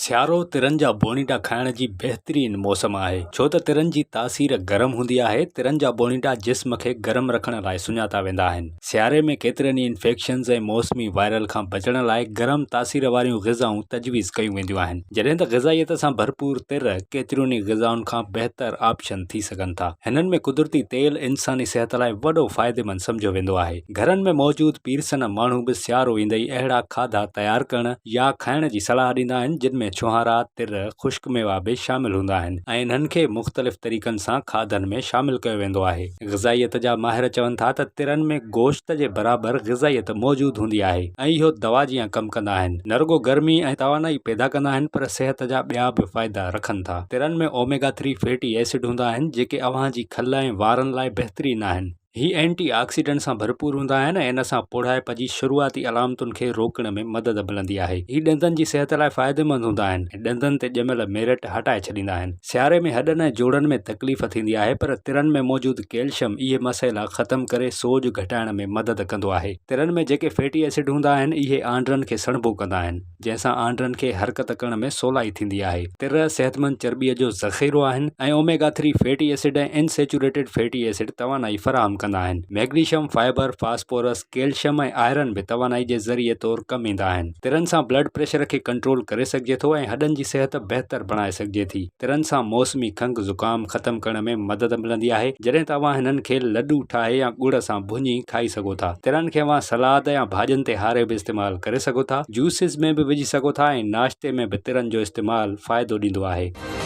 سيارو ترن جا بوڻيٽا کائڻ جي بهترين موسم آهي، ڇو ته ترن جي تاثير گرم هوندي آهي، ترن جا بوڻيٽا جسم کي گرم رکڻ لاء سڃاتا ويندا آهن. سياري ۾ ڪيترن ئي انفيڪشنز ۽ موسمي وائرل کان بچڻ لاء گرم تاثير واريون غذائون تجويز ڪيون وينديون آهن، جڏهن ته غذائيت سان ڀرپور تر ڪيتريون ئي غذائن کان بهتر آپشن ٿي سگهن ٿا. هنن ۾ قدرتي تيل انساني صحت لاء وڏو فائديمند سمجهيو ويندو آهي. گهرن ۾ موجود پيرسن ماڻهو به سيارو ايندي ئي اهڙا کاڌا تيار ڪرڻ يا کائڻ جي صلاح ڏيندا آهن جن ۾ ڇوهارا، تر، خشڪ ميوا به شامل هوندا آهن ۽ انهن کي مختلف طريقن سان کاڌن ۾ شامل ڪيو ويندو آهي. غذائيت جا ماهر چون ٿا ته ترن ۾ گوشت جي برابر غذائيت موجود هوندي آهي ۽ اهو دوا جيان ڪم ڪندا آهن. نه رڳو گرمي ۽ توانائي پيدا ڪندا آهن پر صحت جا ٻيا به فائدا رکن ٿا. ترن ۾ اوميگا ٿري فيٽي ايسڊ هوندا آهن جيڪي اوهان جي کل ۽ وارن لاء بهترين آهن. هي اينٽي آڪسيڊنٽ سان ڀرپور هوندا آهن ۽ ان سان پوڙهائپ جي شروعاتي علامتن کي روڪڻ ۾ مدد ملندي آهي. هي ڏندن جي صحت لاء فائديمند هوندا آهن ۽ ڏندن تي ڄميل ميرٽ هٽائي ڇڏيندا آهن. سياري ۾ هڏن ۽ جوڙن ۾ تڪليف ٿيندي آهي پر ترن ۾ موجود ڪيلشم اهي مسئلا ختم ڪري سوڄ گهٽائڻ ۾ مدد ڪندو آهي. ترن ۾ جيڪي فيٽي ايسڊ هوندا آهن اهي آنڊرن کي سڻڀو ڪندا آهن. جنهن سان آنڊرن کي حرڪت ڪرڻ ۾ سولائي ٿيندي آهي. تر صحتمند چرٻيء جو ذخيرو آهن ۽ omega three fatty acid ۽ unsaturated fatty acid توانائي فراهم ڪندا آهن. Magnesium, fibre, phosphorus, calcium ۽ iron به توانائي جي ذريعي طور ڪم ايندا آهن. ترن سان بلڊ پريشر کي ڪنٽرول ڪري سگهجي ٿو ۽ هڏن جي صحت بهتر بڻائي سگهجي ٿي. ترن سان موسمي کنگهه زڪام ختم ڪرڻ ۾ مدد ملندي آهي، جڏهن ته اوهان هنن کي لڏو ٺاهي يا ڳڙ سان ڀڃي کائي سگهو ٿا. ترن کي اوهان سلاد يا ڀاڄين تي هاري به استعمال ڪري سگهو ٿا، جوسز ۾ به وجهي سگهو ٿا ۽ ناشتي ۾ به ترن جو استعمال فائدو ڏيندو آهي.